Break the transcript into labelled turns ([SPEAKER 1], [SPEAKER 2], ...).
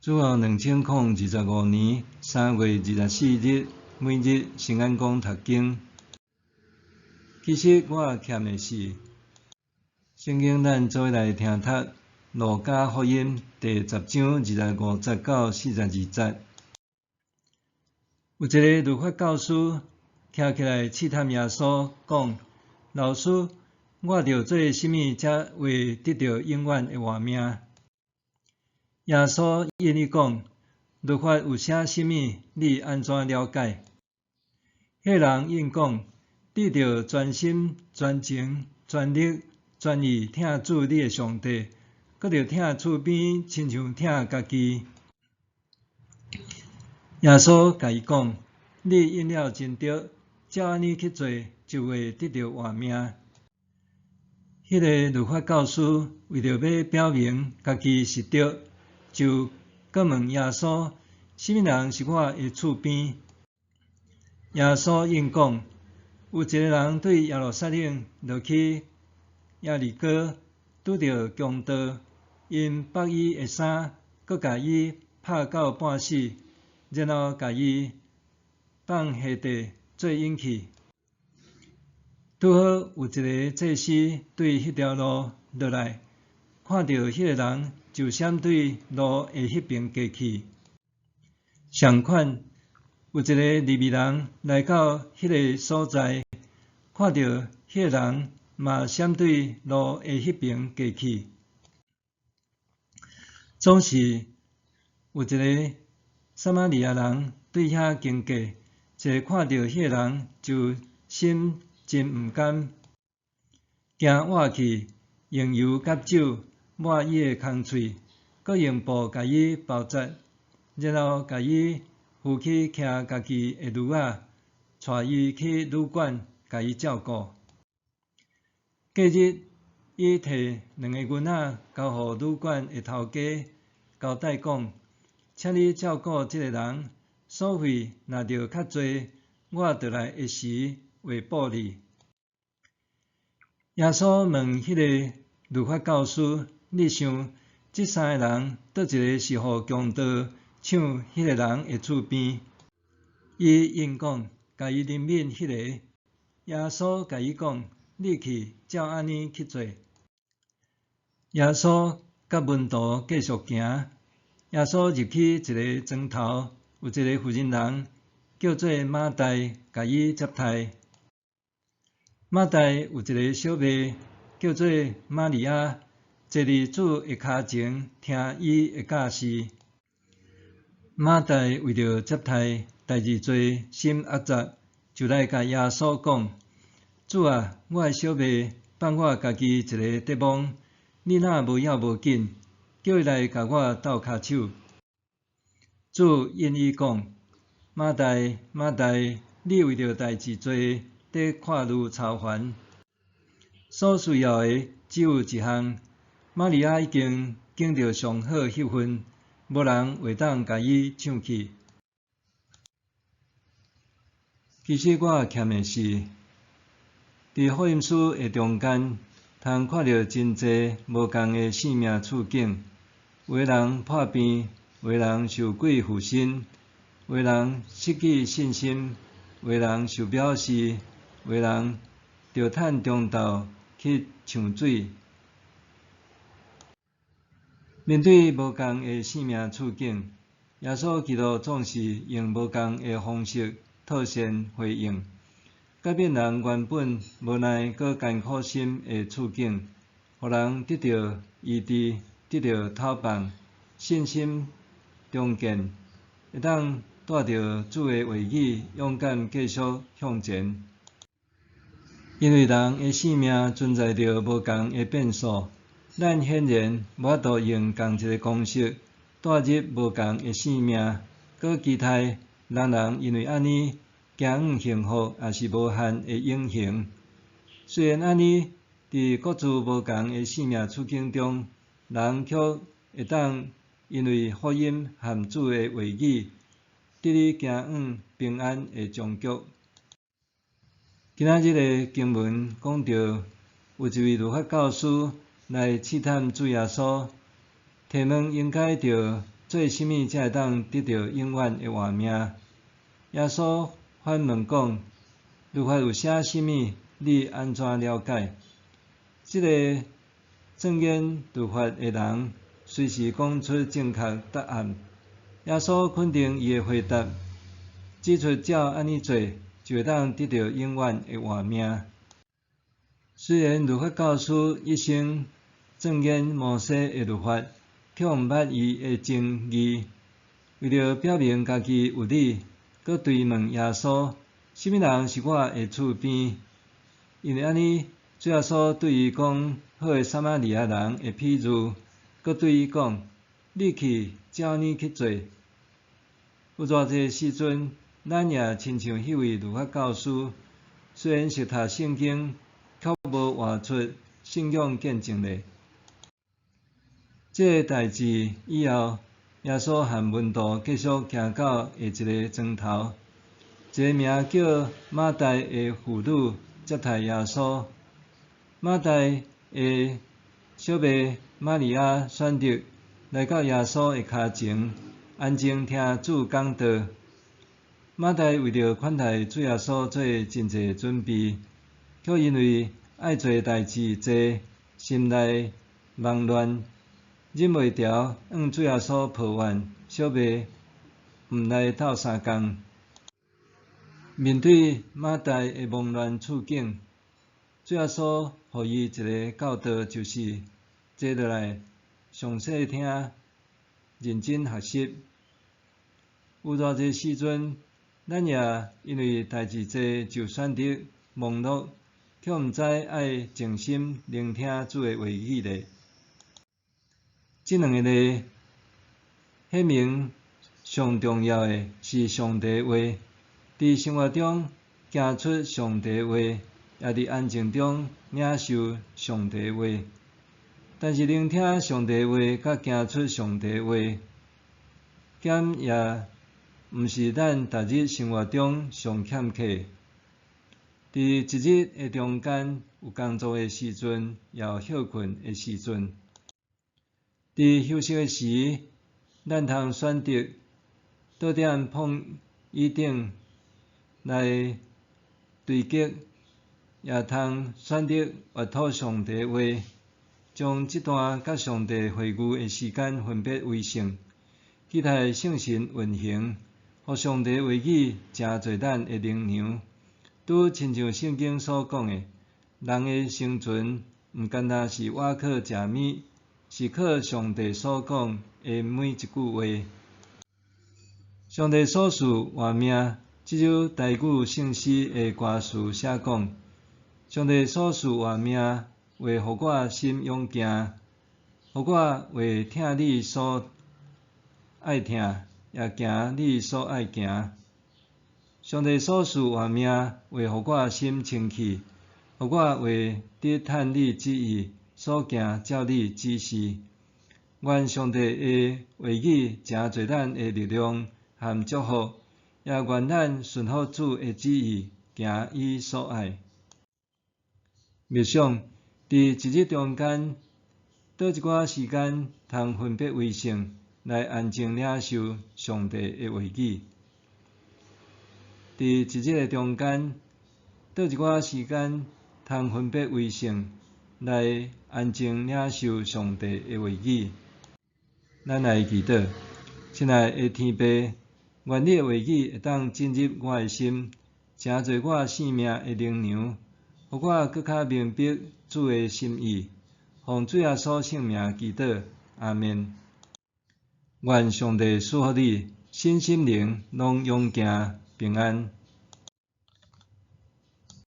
[SPEAKER 1] 主後2025年3月24日，每日聖安講讀經。其實我欠的是聖經，咱做伙來聽讀《路加福音》第十章25節到42節。有一個律法教師徛起來試探耶穌，講：老師，我著做啥物才會得著永遠的活命？耶穌應伊講：律法有寫啥物？你按怎了解？彼人應講：你著全心、全情、全力、全意疼主你的上帝，閣著疼厝邊親像疼家己。耶穌共伊講：你應了真著，照按呢去做，就會得著活命。彼个律法教師為著欲表明家己是著，就閣問耶穌：啥物人是我的厝邊？耶穌應講：有一个人對耶路撒冷落去耶利哥，拄著強盜，𪜶縛伊的衫，閣共伊拍到半死，然後共伊放下地做引去。拄好有一个祭司對彼條路落來，看著彼个人，就閃對路的彼爿過去。相款，有一个利未人來到彼个所在，看著彼个人，嘛閃對路的彼爿過去。總是有一个撒瑪利亞人對遐經過，一看著彼个人，就心真毋甘，行倚去，用油佮酒抹伊的空喙，閣用布共伊包紮，然後共伊扶去騎家己的驢仔，帶伊去旅館，共伊照顧。隔日，伊提兩个銀仔交予旅館的頭家，交代講：請你照顧這个人，所費若著較濟，我倒來的時會報你。耶穌問彼个律法教師：你想，這三个人，佗一个是予強盜搶彼个人的厝邊？伊應講：共伊憐憫彼个。耶穌共伊講：你去，照按呢去做。耶穌佮門徒繼續行。耶穌入去一个莊頭，有一个婦人人叫做馬大，共伊接待。馬大有一个小妹叫做瑪利亞，坐佇主的跤前聽伊的教示。馬大為著接待代誌濟，心壓雜，就來共耶穌講：主啊，我的小妹放我家己一个綴摸，你若無要無緊，叫伊來共我鬥跤手。主應伊講：馬大，馬大，你為著代誌濟，佇掛慮操煩，所需要的只有一項。瑪利亞已經揀著上好彼份，無人會當共伊搶去。其實我欠的是，佇福音書的中間，通看著真濟無仝的生命處境，有的人破病，有的人受鬼附身，有的人失去信心，有的人受藐視，有的人著趁中晝去搶水。面對無仝的生命處境，耶穌基督總是用無仝的方式妥善回應，改變人原本無奈閣艱苦心的處境，予人得著醫治，得著透放，信心重建，會當帶著主的話語，勇敢繼續向前。因為人的生命存在著無仝的變數，咱顯然無法度用仝一个公式帶入無仝的生命，閣期待人人因為按呢行向幸福，抑是無限的永恆。雖然按呢，佇各自無仝的生命處境中，人卻會當因為福音和主的話語，得以行向平安的終局。今仔日的經文講到，有一位律法教師來試探主耶穌，提問應該著做啥物才會當得著永遠的活命？耶穌反問講：律法有寫啥物？你按怎了解？這个鑽研律法的人，隨時講出正確答案。耶穌肯定伊的回答，指出照按呢做，就會當得著永遠的活命。雖然律法教師一生鑽研摩西的律法，卻毋捌伊的真義。為著表明家己有理，閣追問耶穌：啥物人是我的厝邊？因為按呢，主耶穌對伊講好的撒瑪利亞人的譬喻，閣對伊講：你去照按呢去做。有偌濟時陣，咱也親像彼位律法教師，雖然熟讀聖經，卻無活出信仰見證咧。這个代誌以後，耶穌和門徒繼續行到下一個莊頭，一个名叫馬大的婦女接待耶穌。馬大的小妹瑪利亞選擇來到耶穌的跤前，安靜聽主講道。馬大為著款待主耶穌做真濟準備，卻因為愛做的代誌濟，心內忙亂，忍袂牢，向主耶穌抱怨小妹毋來鬥相共。面對馬大的忙亂處境，主耶穌予伊一个教導，就是坐落來，詳細聽，認真學習。有偌濟時陣，咱也因為代誌濟就選擇忙碌，卻毋知愛靜心聆聽主的話語咧。這兩个例顯明上重要的是上帝話，佇生活中行出上帝話，也佇安靜中領受上帝話。但是聆聽上帝話佮行出上帝話，敢也毋是咱逐日生活中上欠缺。佇一日的中間，有工作的時陣，也有歇睏的時陣。佇休息的時，咱通選擇倒點放椅頂來堆積，也通選擇閱讀上帝話，將這段佮上帝會晤的時間分別為聖，期待聖神運行，予上帝話語成做咱的靈糧。拄親像聖經所講的，人的生存毋干焦是倚靠食物，是靠上帝所講的每一句話。上帝所賜活命，這首台語聖詩的歌詞寫講：上帝所賜活命，話予我心勇健，予我會疼你所愛疼，也行你所愛行。上帝所賜活命，話予我心清氣，予我會得趁你旨意，所行照你指示。願上帝的話語成做咱的力量和祝福，也願咱順服主的旨意，行伊所愛。默想，佇一日中間，佗一寡時間通分別為聖，來安靜領受上帝的話語。佇一日的中間，佗一寡時間通分別為聖，來安靜領受上帝的話語。咱來祈禱，親愛的天父，願你的話語會當進入我的心，成做我生命的靈糧，予我閣較明白主的心意。奉主耶穌聖名祈禱，阿們。願上帝賜福你，身心靈攏勇健平安。